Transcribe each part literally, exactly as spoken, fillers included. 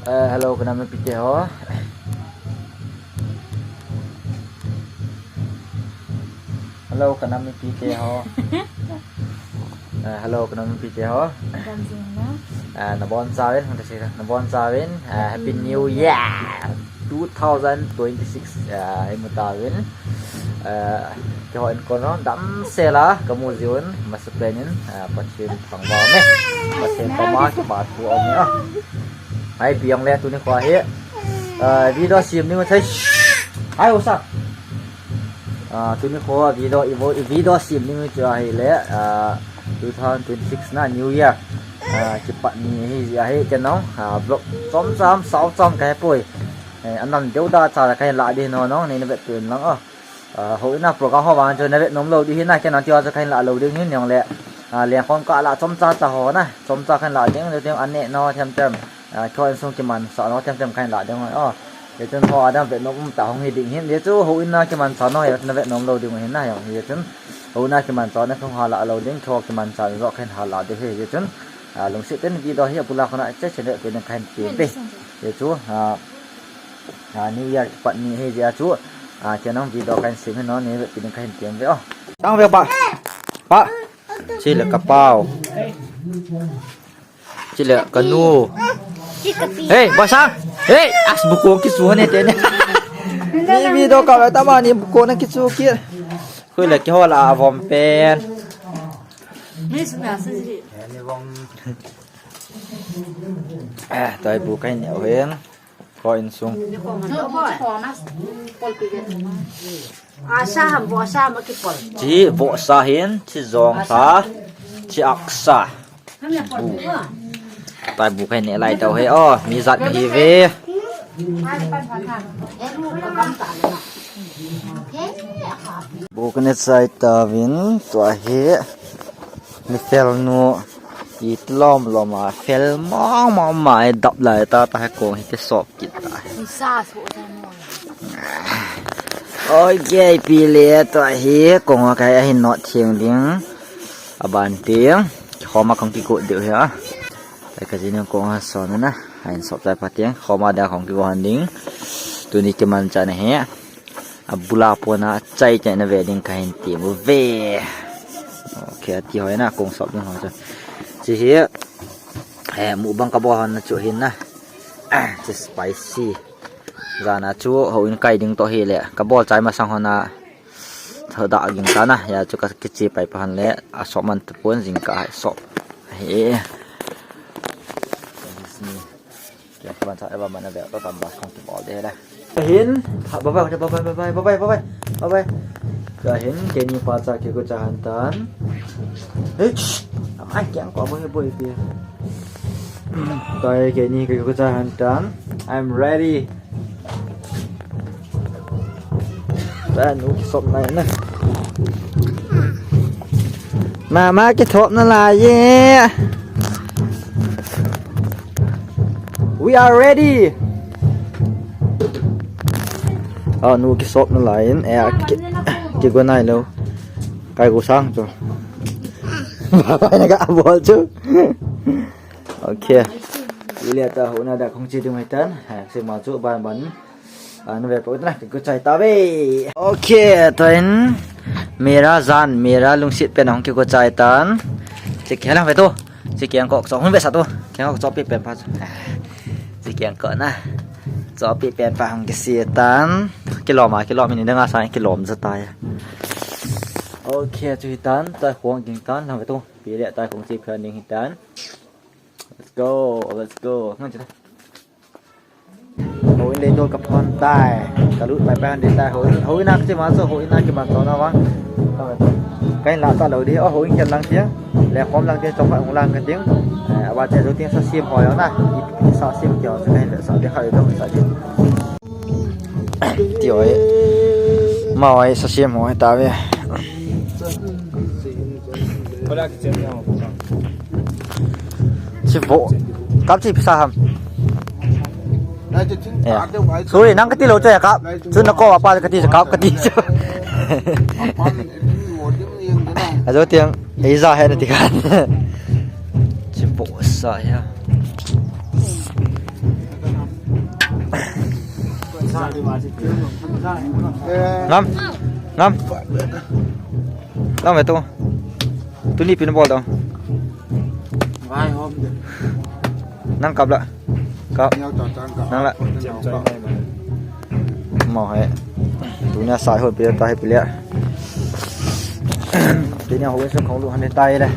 Eh, hello, ka nam mipite ho. Hello, ka nam mipite ho. Eh, hello, ka nam mipite ho. Kan jing na. Eh, nabonchauvin, nabonchauvin. Eh, Happy New Year two thousand twenty-six. Eh, imu tauvin. Eh, keiho in kon ho damsel a kamu jiuvin, masapen in, eh, Pathen thangvah ume. Pathen koma kipa thu aume. Ahi, ipi jongle tuni kho hi, ah, video sem ding u thei. Hai, usa. Ah, tuni kho video, i vo-, i video sem ding u chu ahile, ah, two thousand twenty-six na New Year. Ah, kipat ni ahi jeh ahi, ken jong, ah, vlog chomcha, sao chom kahe poi. Eh, anan deu da cha kahin lah ding ahi, nang jong nei na vet pen lang o. Ah, houin a program ho vang chu na vet nom lou ding ahi na, ken jong tiho chu kahin lah lou ding ahi, nang le, ah, lengkhom kalah chomcha cha ho na, chomcha kahin lah ding, ding, aneh na ho themthem. Ah, keiho insung kimanchah na ho themthem kahin lah ding ahi. Oh, hichun ho adam vet nom um tah hung hi ding ahin. Hichu houin a kimanchah na ho, na vet nom lou ding ahi na, hichun houin a kimanchah na ho lah lou ding, keiho kimanchah na ho kahin lah ding ahi. Hichun, ah, lungset tah in video hi abul a kona che che le pe ding kahin ti ve. Hichu, ah, ah, New Year kipat ni ahi jeh a chu, ah, ken jong video kahin sem ahi, nang nei vet pe ding kahin ti ve o. Tang ve pa. Pa. Chule ka pau. Chule ka nu. Hey, basa. Hey, as buko kisu ne te ne. Ni video ka ta ma ni buko na kisu ki. Khui le keiho lah a vom pen. Eh, tua hi bu kahin neh u ahin. Kho insung. Chi vohsa hin, chi jong sa, chi aksa. Bu. Tua hi bu kahin neh lai tau hi. Oh, mi jat kahi ve. Bu kahin neh chai tauvin, tua hi. Mi fel nu. Iti lom lom a, fel mong mong ma, e dap lai ta, ta hi kong hi kisop kit ta. Ni sa so sa mo. Okay, pi le tua hi, kong a kai ahin not theng ding. Aban teng, khoma kong kikot diu hi a. Kai ka jinu kong a son na, ahin sop chai pa teng, khoma da kong kikot han ding. Tuni kimanchah na hi. Abul a pona chai chai na ve ding kahin ti mu ve. Okay, ati hoi na kong sop ding ho chu. Chi hi, eh, mukbang kabol hon na chu hin na. Ah, chi spicy. Jana chu houin kai ding toh hile. Kabol chai masang hon a. Tho da ging ta na. Ya chu ka kichi pai pa hon le. Asop man tapon jingkah hai sop. He. Kei kimanchah eva mana ve, to tam ba kong kibol de la. Kahin, bye bye, bye bye, bye bye, bye bye, bye bye, bye bye. Kahin, keini pacha kigucha han tan. Hey, shh. Amai, kei ko mo he boy pi. Toi keini kigucha han tan. I'm ready. Ba nu kisop nalai na. Mama kisop nalai e. We are ready. Oh, nu kisop nalai in. Eh, ki, kigo nailou. Kai go sang chu. Ba ba na kabol chu. Okay. Ile ta hona da kong chi dung hai tan. Ha, sima chu ban ban. Anu ve pau na, kiguchai tave. Okay, tua hin. Mera jan, mera lungset pen hung kiguchai tan. Chi keng lang ve tu. Chi keng kok cho hung ve sa tu. Keng kok cho pi pen pa. Chi keng kok na. Cho pi pen pa hung kisi tan. Kilom a, kilom ni dang a sa kilom ja tai. Okay, chu hi tan, tua khong ging tan, lang ve tu. Pi le tua khong chi phan ding hi tan. Let's go, let's go. Ngan chi ta. Houin le dol ka phon tai. Ka lut pai pai han ding tai. Houin, houin a ka chi ma chu, houin a kimanchah na vang. Kahin lah ta lou ding. Oh, houin khen lang tia. Lengkhom lang tia, chong hung lang ka ting. Eh, ava che jou ting sa sem ho jong na. I, i sa sem tia chu kahin le sa ding kha le dong sa ding. Ti oi. Ma oi sa sem ho ta ve. Chi vo. Kap chi pisa ham. Ya. Sorry, nang kati lou chu ya kap. Chu na ko apa kati chu kap kati chu. Ajo tiang, ei ja he na ti khan. Chi vo sa ya. Ngam. Ngam. Ngam ve tu. Tuni pin bol dong. Nang kap la. Kap. Nang la. Mo hai. Tunia sai ho pia ta hai pia. Tunia ho se khong lu han tai le.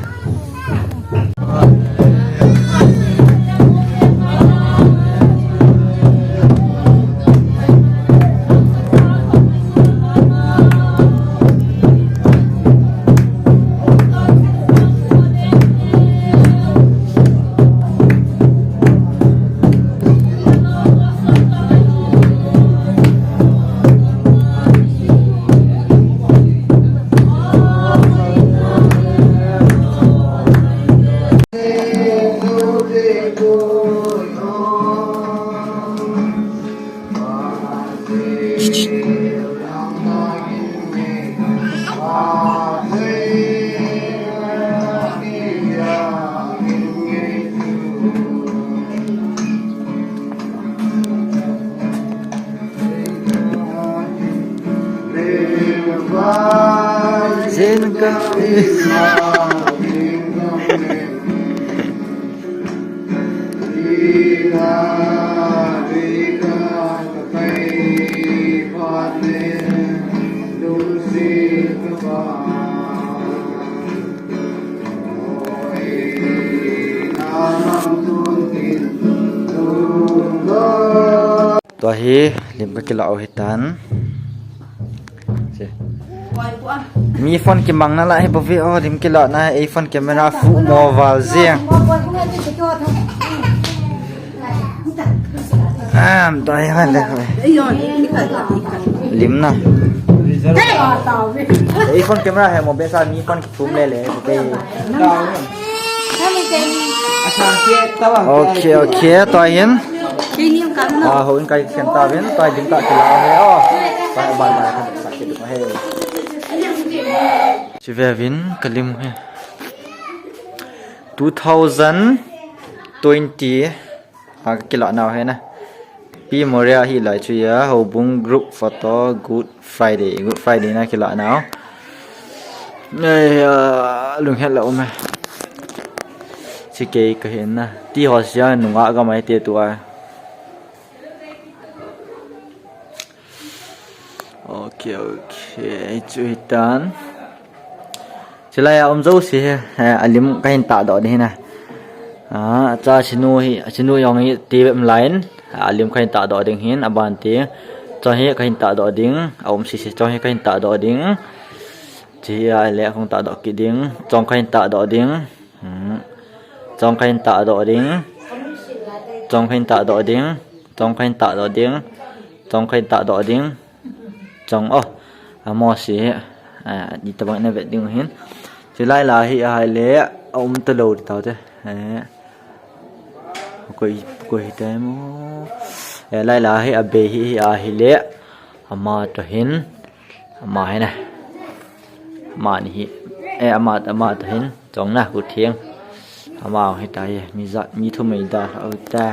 Tua hi lim ka kila u hitan. Mi phone kimang na la hi bove o, lim kila na, ei phone camera fu mo val ziang. Am, tua hi han le. Lim na. Ei phone camera hi mo be sa mi phone kitum le le. Okay, okay, tua hin. Ah, ho in kai khen ta vin, tua lim ta kila he o. Tua ban ban khen ta kila he. Chive vin kalim he. Two thousand twenty. Ha, ka kila nau hi na. Pi Moria hi lai chu ya, Houbung group photo, Good Friday, Good Friday na kila nau. Ai, ah, lunghet la um e. Chi kei ka hin na. Ti ho sia nunga ga mai te tu a. Okay, okay. Chu hitan. Chilai a um jouse hi, eh, alim kahin tahdoh ding hin a. Ah, cha chinu hi, chinu jong hi ti bep line, alim kahin tahdoh ding hin, aban ti. Chong hi kahin tahdoh ding, aum sese chong hi kahin tahdoh ding. Chi a le kahin tahdoh kit ding, chong kahin tahdoh ding. Hmm. Chong kahin tahdoh ding. Chong kahin tahdoh ding. Chong kahin tahdoh ding. Chong kahin tahdoh ding. Chong o. Amo si. Ah, itabang na vet ding hin. Chilai la hi ahile, aum talou di tau te. Eh. Koi, koi hi tai mo. Eh, lai la hi abe hi, hi ahile. Ama to hin. Ama hi na. Ama ni hi. Eh, ama, ama to hin. Chong na, ku thiang. Ama hi ta hi. Mi za, mi thu mei da. Au ta.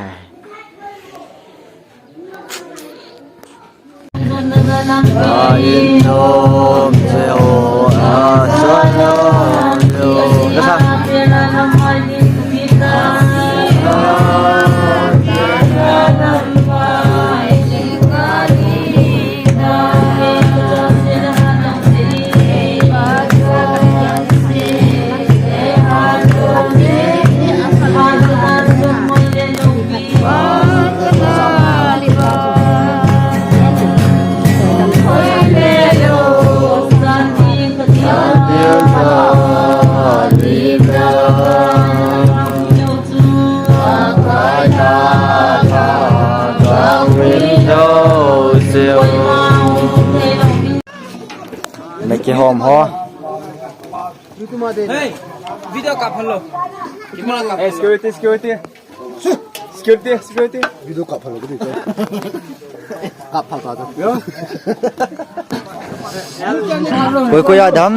Meki hom ho. Hey, video kap phalo. Camera kap. Hey, security, security. Security, security. Video kap phalo, video kap. Kap phalo, kap phalo. Yo. Koi koi adam.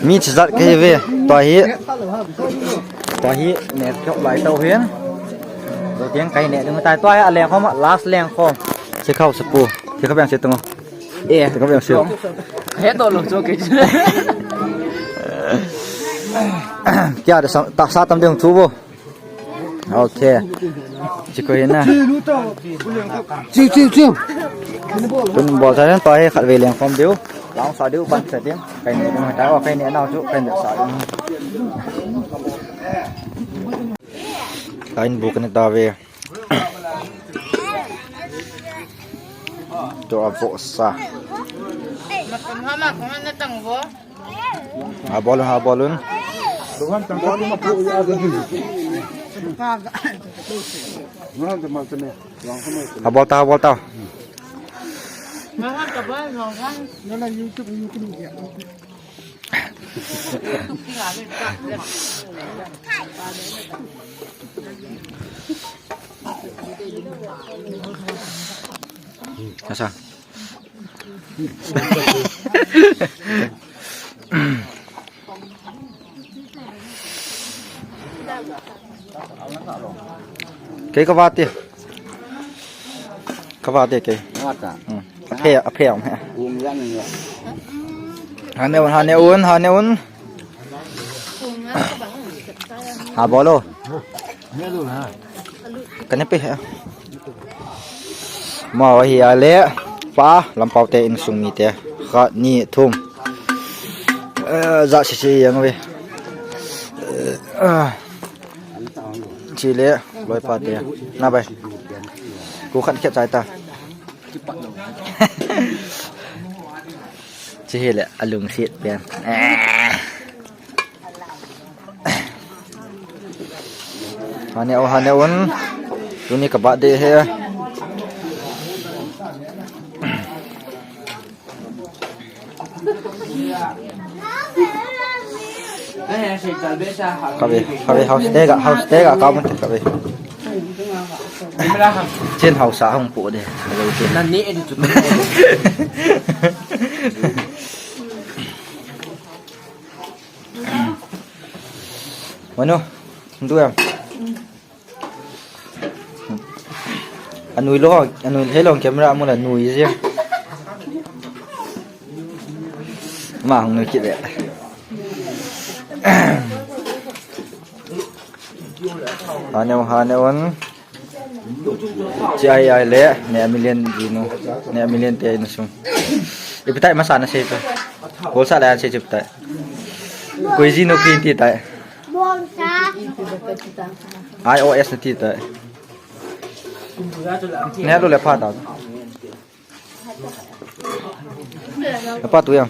Mi chizat kahi ve. Tua hi. Tua hi ne kyo lai tau hin. Tua tiang kai ne dung tai tua hi a leng khom, last leng khom. Che khao sa pu. Che kha bang se tong. Eh. Che kha bang se. He to lo cho ke. Kya da sa, ta sa tam ding thu bo. Okay. Chi ko hina. Chiu, chiu, chiu. Tun bol sa len to he khat ve leng khom diu. Lang sa diu ban sa diu. Kai ne ta o kai ne nau chu kai ne sa diu. Kain bu kan ta ve. To a vohsa. Makan hama kung na tang bo. Ha bolun, ha bolun. Ha bol ta, ha bol ta. Makan ka ba, makan. Asa. Kei ka vate. Ka vate kei. Vata. Hmm. A phe, a phe ang he. Um, yan, yan. Hane un, hane un, hane un. Ha bolo. Kane pe he. Ma wa hi ale. Pa, lampau te insung mi te. Khat, ni, thum. Eh, ja si si yang ve. Eh, ah. Chile, loi pa te. Na bai. Ku khan khet chai ta. Chile, alung sit pen. Hane o, hane un. Tuni ka birthday he. Kabe, kabe, house tega, house tega, kamu te kabe. Chen house a hung pu de. Nani edit tu. Manu, ndu ya. Anui lo, anui helong camera mu la nui je. Ma hung nui kit le. Hane un, hane un. Chi ai ai le, ne million jinu, ne million te insung. Ipi tai masa na sei pa. Bol sa le an sei chi pi tai. Koi jinu ki ti tai. I O S na ti tai. Ne lo le pha ta. Apa tu yang?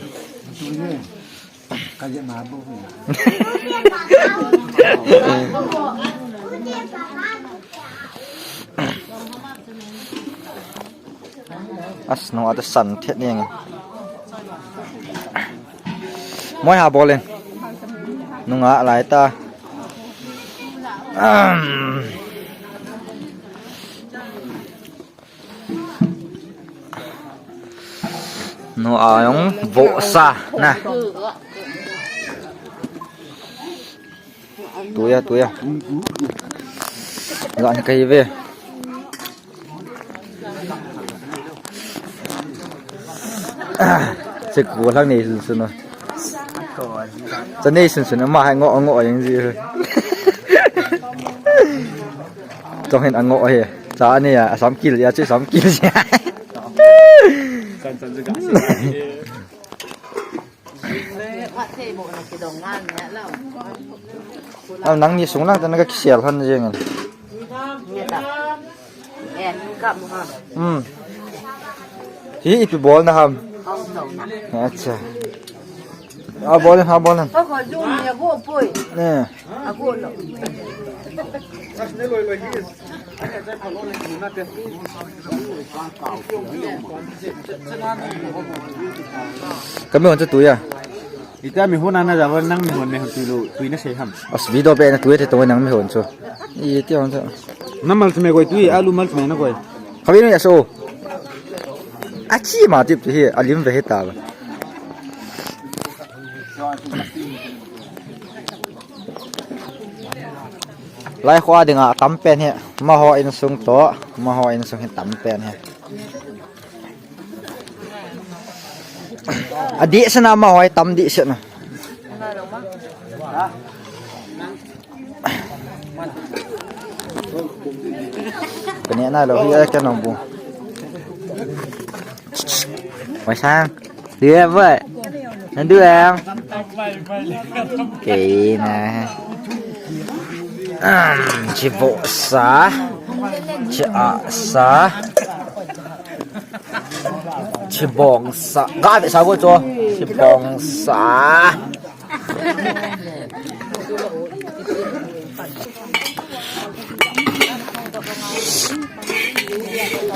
As no ada san thet ni nge. Moi ha bolin. Nunga lai ta. Um. No ayong vohsa na. Tuya, tuya. Lan kai ve. Ah, se ko lang ni sun sun. Cha nei sun sun ama hai ngo ngo yang ji. Chong hin ango he. Cha ni ya, asam kil ya, chu sam kil ya. Kan san ka. Nang ni sung lang ta na ka kisel han jeng. Hmm. Hi ipi bol na ham. Acha. A bol ha bol. Ne. Kami hon chu tuya. Ita mi hon ana jawa nang mi hon ne hon tui lo tui na sei ham. As video be na tuya te to nang mi hon chu. I ti hon chu. Na mal me koi tui alu mal me na koi. Khawi ni aso. Achi ma tip tu hi alim ve he ta ba. Lai khua dinga tam pen he. Ma ho insung to. Ma ho insung he tam pen he. Adih sena ma hoi tam dih sena. Kani na lo hi ka nong bu. Mai sang. Dia boy. Nandu em. Kei na. Um, chibo sa. Chi a sa. Chibong sa. Ga be sa go cho. Chibong sa.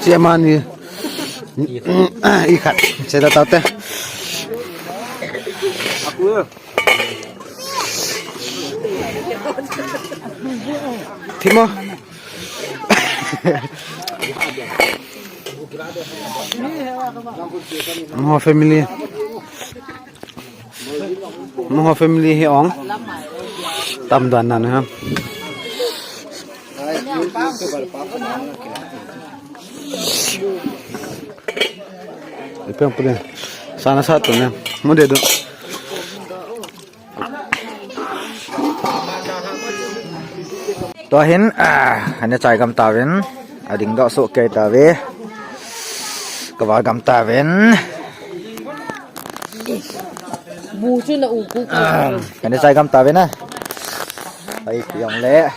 Chia mani. I khat. Chia da tau te. Thimo. Mo family. Mo family hi ong. Tam dan nan ha. Ipeng pule. Sana sa tu ne. Mo de do. Tua hin, ah, ana chai gam tauvin, ading doh soh kei tauve, kava gam tauvin. Bu chu na u ku ku. Ah, ana chai gam tauvin a. Ai, piang le.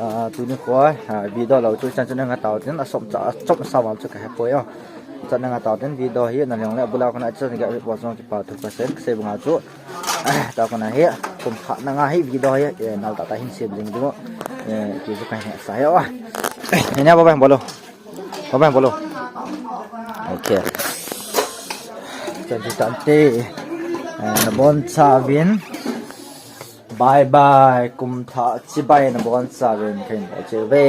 Ah, tuni khoi, ah, video lo chu chan chu na nga tau tin, a som cha, a som sa val chu ka he poi o. Chan na nga tau tin video hi na long le bula khona chan ga po jong kipa thu ka sen, ka se bunga chu. Ah, ta khona hi, kum kha na nga hi video hi, eh, nal ta ta hin sem jing du. Eh, ki chu ka he sa hi o. Eh, ni na ba bang bolo. Ba bang bolo. Okay. Chan chu tan te. Eh, na bon cha vin. Bye bye, kum thah chibai na bon sa ven khen ba che ve.